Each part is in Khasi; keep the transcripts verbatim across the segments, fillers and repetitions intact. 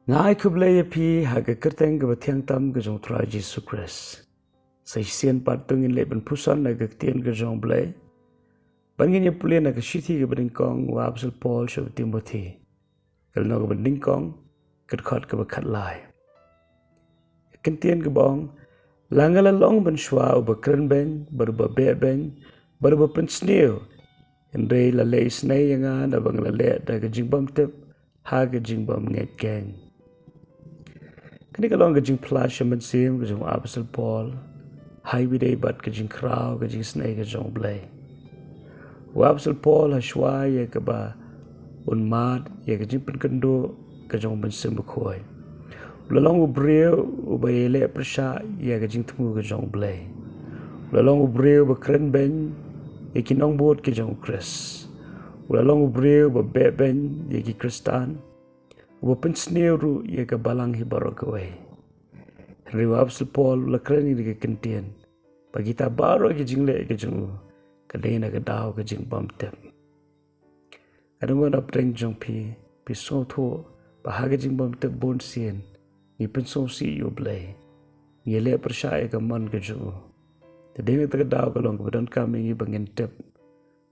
Nga ai khublei ïa phi ha ka kyrteng kaba thiang tam ka jong u Trai Jisu Khrist. Sa shisien pat to ngin leit ban puson na ka ktien ka jong u Blei. Ban ngin ïa pule na ka shithi kaba nyngkong u Apostol Paul sha u Timothi. Ka lynnong kaba nyngkong, ka dkhot kaba khatlai. Ka ktien kaba ong, la nga la long mynshuwa uba kren beiñ, bad uba beh beiñ, bad uba pynsniew. Hynrei la leh isynei ïa nga naba nga la leh da ka jingbymtip, ha ka jingbymngeit keiñ. Kane ka long ka jingphla sha mynsiem ka jong u Apostol Paul, ha kaba ïadei bad ka jingkhraw ka jingisynei ka jong u Blei. U Apostol Paul hashwa ïa kaba un mad ïa ka jingpynkynduh ka jong u Mynsiem Bakhuid, u la long u briew uba ïaleh pyrshah ïa ka jingthmu ka jong u Blei. U la long u briew uba kren beiñ ïa ki nongbud ka jong u Khrist. U la long u briew uba beh beiñ ïa ki Khristan, uba pynsniew ruh ïa ka balang hi baroh kawei. Hynrei u Apostol Paul u la kren ïa ka ktien ba kita baroh ki jingleh ka jong u ka dei na ka daw ka jingbymtip. Ka dang wan hapdeng jong phi, phi sngewthuh ba ha ka jingbymtip bunsien ngi pynsngewsih ïa u Blei, ngi leh pyrshah ïa ka mon ka jong u. Te dei na kata ka daw ka long kaba donkam ïa ngi ba ngin tip,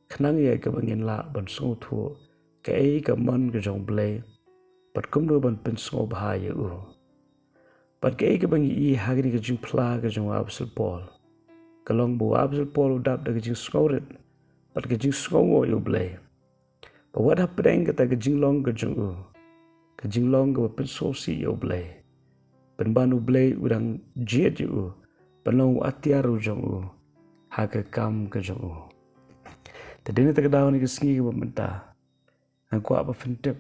khnang ïa kaba ngin lah ban sngewthuh kaei ka mon ka jong u Blei, bad kumno ban pynsngewbha ïa u. Bad kaei kaba ngi ïohi ha kane ka jingphla ka jong u Apostol Paul, ka long ba u Apostol Paul u dap da ka jingsngewrit bad ka jingsngewnguh ïa u Blei. Ba wat hapdeng kata ka jinglong ka jong u, ka jinglong kaba pynsngewsih ïa u Blei, pynban u Blei u dang jied ïa u ban long u atiar u jong u ha ka kam ka jong u. Te dei na kata ka daw ne ka sngi kaba mynta, nga kwah ba phin tip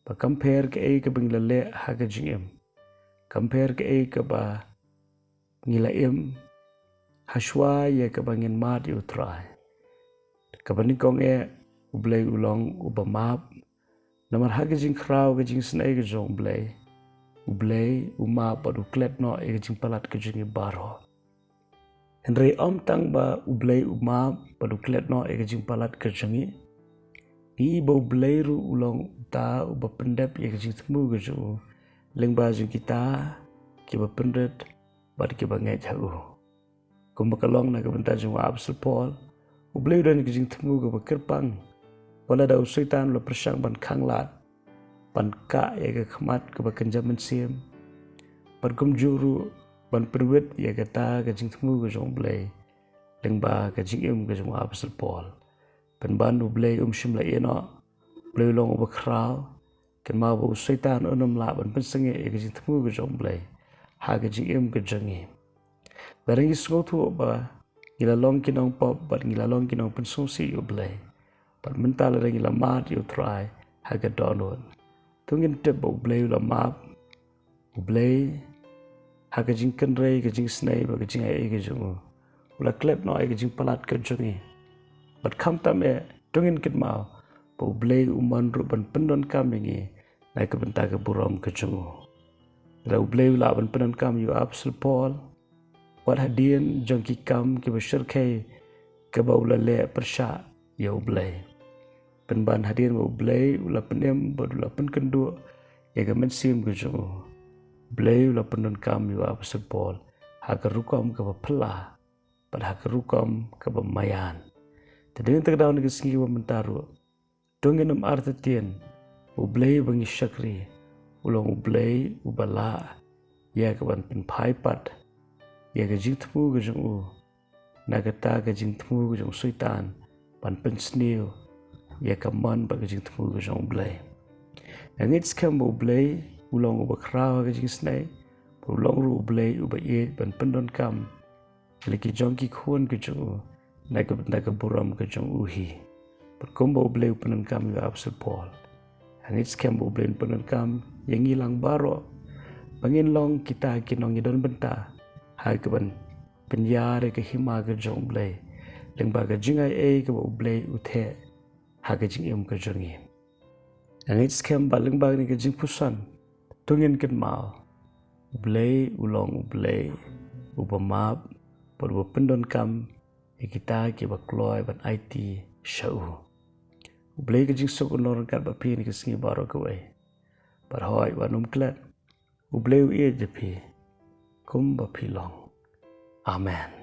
ba kam pher kaei kaba ngi la leh ha ka jingim, kam pher kaei kaba ngi la im hashwa ïa kaba ngin mad ïa u Trai. Kaba nyngkong eh, u Blei u long uba map. Namar ha ka jingkhraw ka jingisynei ka jong u Blei, u Blei u map bad u klet noh ïa ka jingpalat ka jong ngi baroh. Hynrei ym tang ba u Blei u map bad u klet noh ïa ka jingpalat ka jong ngi, ngi ïohi ba u Blei ruh u long uta uba pyndep ïa ka jingthmu ka jong u lyngba jong kita kiba pynrit bad kiba ngeit ha u. Kumba ka long na ka bynta jong u Apostol Paul, u Blei u don ka jingthmu kaba kyrpang, wat lada u Soitan u la pyrshang ban khanglad, ban kah ïa ka khmat kaba kynja mynsiem, bad kumjuh ruh ban pynwit ïa kata ka jingthmu ka jong u Blei lyngba ka jingim ka jong u Apostol Paul. Pynban u Blei um shym la ïehnoh, u Blei u long uba khraw, kynmaw ba u Soitan un ym lah ban pynsangeh ïa ka jingthmu ka jong u Blei ha ka jingim ka jong ngi. Lada ngi sngewthuh ba ngi la long ki nongpop bad ngi la long ki nongpynsngewsih ïa u Blei, bad mynta lada ngi la mad ïa u Trai ha ka dohnud, to ngin tip ba u Blei u la map, u Blei ha ka jingkynrei ka jingisynei bad ka jingai ei ka jong u, u la klet noh ïa ka jingpalat ka jong ngi. Bad khamtam eh, to ngin kynmaw ba u Blei u mon ruh ban pyndonkam ïa ngi na ka bynta ka burom ka jong u. Lada u Blei u lah ban pyndonkam ïa u Apostol Paul, wat hadien jong ki kam kiba shyrkhei kaba u la leh pyrshah ïa u Blei, pynban hadien ba u Blei u la pynim bad u la pynkynduh ïa ka mynsiem ka jong u, u Blei u la pyndonkam ïa u Apostol Paul ha ka rukom kaba phylla bad ha ka rukom kaba maïan. Te dei na kata ka daw ne ka sngi kaba mynta ruh, to ngin ym artatien, u Blei ba ngi shakri u long u Blei uba lah ïa ka ban pynphai pat ïa ka jingthmu ka jong u na kata ka jingthmu ka jong u Soitan ban pynsniew ïa ka mon bad ka jingthmu ka jong u Blei. Nga ngeit skhem ba u Blei u long uba khraw ha ka jingisynei, ba u long ruh u Blei uba ïeit ban pyndonkam ïa la ki jong ki khun ka jong u na ka bynta ka burom ka jong u hi. Bad kumba u Blei u pyndonkam ïa u Apostol Paul, nga ngeit skhem ba u Blei un pyndonkam ïa ngi lang baroh ba ngin long kita ki nongïadon bynta ha ka ban pynïar ïa ka hima ka jong u Blei lyngba ka jingai ei kaba u Blei u theh ha ka jingim ka jong ngi. Nga ngeit skhem ba lyngba kane ka jingpuson, to ngin kynmaw, u Blei u long u Blei uba map bad uba pyndonkam ïa kita kiba kloi ban aiti sha u. U Blei ka jingsuk un long ryngkat bad phi ne ka sngi baroh kawei. bad hooid wat nym klet. U Blei u ïeit ïa phi kumba phi long. Amen.